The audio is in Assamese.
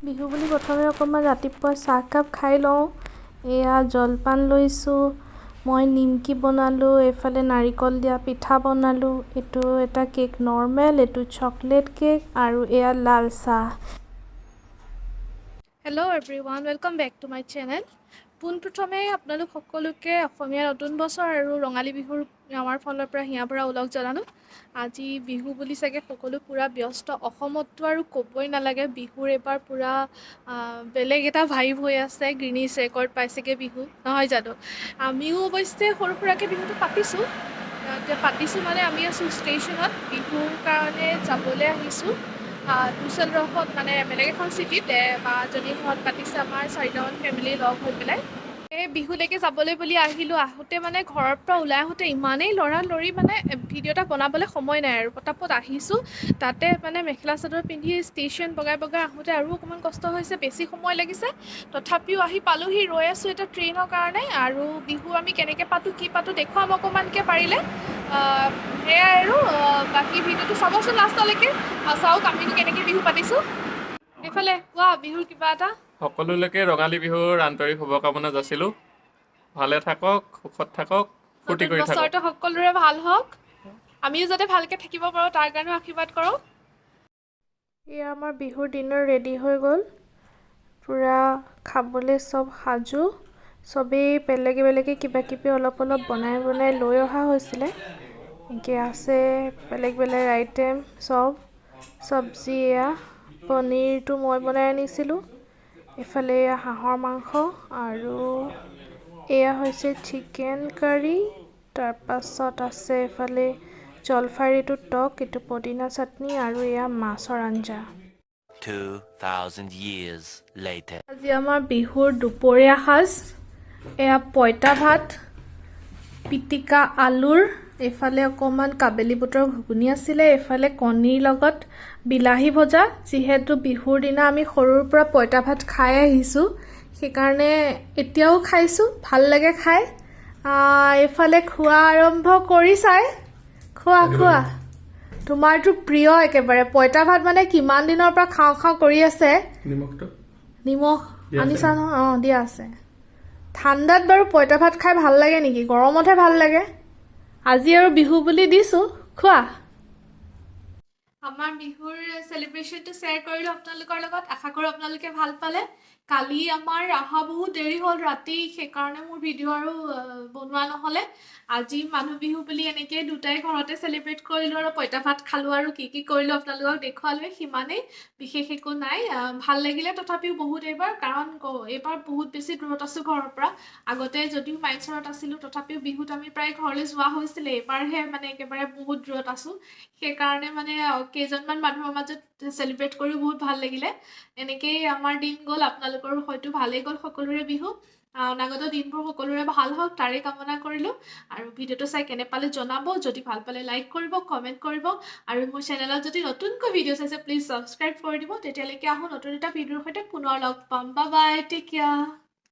বিহু বুলি প্ৰথমে অকণমান ৰাতিপুৱা চাহকাপ খাই লওঁ। এয়া জলপান লৈছোঁ, মই নিমকি বনালোঁ, এইফালে নাৰিকল দিয়া পিঠা বনালোঁ, এইটো এটা কেক নৰ্মেল, এইটো চকলেট কেক আৰু এয়া লাল চাহ। Hello everyone, welcome back to my channel. পোনপ্ৰথমে আপোনালোক সকলোকে অসমীয়া নতুন বছৰ আৰু ৰঙালী বিহুৰ আমাৰ ফালৰ পৰা হিয়া ভৰা ওলগ জনালোঁ। আজি বিহু বুলি চাগে সকলো পূৰা ব্যস্ত। অসমততো আৰু ক'বই নালাগে, বিহুৰ এইবাৰ পূৰা বেলেগ এটা ভাইব হৈ আছে। গ্ৰীনিজ ৰেকৰ্ড পাইছেগৈ বিহু, নহয় জানো? আমিও অৱশ্যে সৰু সুৰাকৈ বিহুটো পাতিছোঁ। এতিয়া পাতিছোঁ মানে আমি আছোঁ ষ্টেচনত, বিহুৰ কাৰণে যাবলৈ আহিছোঁ ডুচেলডৰ্ফত, মানে বেলেগ এখন চিটিত বা এজনীৰ ঘৰত পাতিছে, আমাৰ চাৰিটামান ফেমিলি লগ হৈ পেলাই। এই বিহুলৈকে যাবলৈ বুলি আহিলোঁ। আহোঁতে মানে ঘৰৰ পৰা ওলাই আহোঁতে ইমানেই লৰালৰি, মানে ভিডিঅ' এটা বনাবলৈ সময় নাই আৰু পটাপট আহিছোঁ। তাতে মানে মেখেলা চাদৰ পিন্ধি ষ্টেচন বগাই বগাই আহোঁতে আৰু অকণমান কষ্ট হৈছে, বেছি সময় লাগিছে। তথাপিও আহি পালোহি। ৰৈ আছোঁ এটা ট্ৰেইনৰ কাৰণে। আৰু বিহু আমি কেনেকৈ পাতোঁ, কি পাতোঁ দেখুৱাম অকণমানকৈ পাৰিলে। সেয়াই আৰু বাকী ভিডিঅ'টো চাবচোন লাষ্টলৈকে। চাওক আমিনো কেনেকৈ বিহু পাতিছোঁ। এইফালে কোৱা বিহুৰ কিবা এটা। সকলোলৈকে ৰঙালী বিহুৰ আন্তৰিক শুভকামনা যাচিলোঁ। ভালে থাকক, সুখত থাকক, ফূৰ্তি নতুন কৰি থাকক। বছৰটো সকলোৰে ভাল হওক, আমিও যাতে ভালকৈ থাকিব পাৰোঁ তাৰ কাৰণেও আশীৰ্বাদ কৰোঁ। এয়া আমাৰ বিহুৰ ডিনাৰ ৰেডি হৈ গ'ল। পূৰা খাবলৈ চব সাজু। চবেই বেলেগে বেলেগে কিবা কিবি অলপ অলপ বনাই বনাই লৈ অহা হৈছিলে। এনেকৈ আছে বেলেগ বেলেগ আইটেম, চব চব্জি। এয়া পনীৰটো মই বনাই আনিছিলোঁ। এইফালে এয়া হাঁহৰ মাংস আৰু এয়া হৈছে চিকেন কাৰী। তাৰপাছত আছে এইফালে জলফাইৰ এইটো টক, এইটো পদিনা চাটনি আৰু এয়া মাছৰ আঞ্জা। 2,000 years later. আজি আমাৰ বিহুৰ দুপৰীয়া সাজ এয়া পঁইতা ভাত, পিটিকা আলুৰ, এইফালে অকণমান কাবেলি বুটৰ ঘুগুনি আছিলে, এইফালে কণীৰ লগত বিলাহী ভজা। যিহেতু বিহুৰ দিনা আমি সৰুৰ পৰা পঁইতা ভাত খাই আহিছোঁ, সেইকাৰণে এতিয়াও খাইছোঁ, ভাল লাগে খাই। এইফালে খোৱা আৰম্ভ কৰি চাই। খোৱা খোৱা, তোমাৰতো প্ৰিয় একেবাৰে পঁইতা ভাত, মানে কিমান দিনৰ পৰা খাওঁ খাওঁ কৰি আছে। নিমখটো নিমখ দিয়া আছে? আনিছা নহয়? অঁ, দিয়া আছে। ঠাণ্ডাত বাৰু পঁইতা ভাত খাই ভাল লাগে নেকি? গৰমতহে ভাল লাগে। আজি আৰু বিহু বুলি দিছোঁ, খোৱা। আমাৰ বিহুৰ চেলিব্ৰেশ্যনটো শ্বেয়াৰ কৰিলোঁ আপোনালোকৰ লগত। আশা কৰোঁ আপোনালোকে ভাল পালে। কালি আমাৰ অহা বহুত দেৰি হ'ল ৰাতি, সেইকাৰণে মোৰ ভিডিঅ' আৰু বনোৱা নহ'লে। আজি মানুহ বিহু বুলি এনেকেই দুটাই ঘৰতে চেলিব্ৰেট কৰিলোঁ আৰু পঁইতা ভাত খালোঁ আৰু কি কি কৰিলোঁ আপোনালোকক দেখুৱালোৱে, সিমানেই, বিশেষ একো নাই। ভাল লাগিলে তথাপিও বহুত এইবাৰ, কাৰণ এইবাৰ বহুত বেছি দূৰত আছোঁ ঘৰৰ পৰা। আগতে যদিও মাইনচৰত আছিলোঁ, তথাপিও বিহুত আমি প্ৰায় ঘৰলৈ যোৱা হৈছিলে। এইবাৰহে মানে একেবাৰে বহুত দূৰত আছোঁ, সেইকাৰণে মানে কেইজনমান মানুহৰ মাজত চেলিব্ৰেট কৰিও বহুত ভাল লাগিলে। এনেকেই আমাৰ দিন গ'ল, আপোনালোকৰো হয়তো ভালেই গ'ল সকলোৰে বিহু। অনাগত দিনবোৰ সকলোৰে ভাল হওক, তাৰে কামনা কৰিলোঁ। আৰু ভিডিঅ'টো চাই কেনে পালে জনাব। যদি ভাল পালে লাইক কৰিব, কমেণ্ট কৰিব আৰু মোৰ চেনেলত যদি নতুনকৈ ভিডিঅ' চাইছে, প্লিজ ছাবস্ক্ৰাইব কৰি দিব। তেতিয়ালৈকে আহোঁ, নতুন এটা ভিডিঅ'ৰ সৈতে পুনৰ লগ পাম। Bye bye, take care.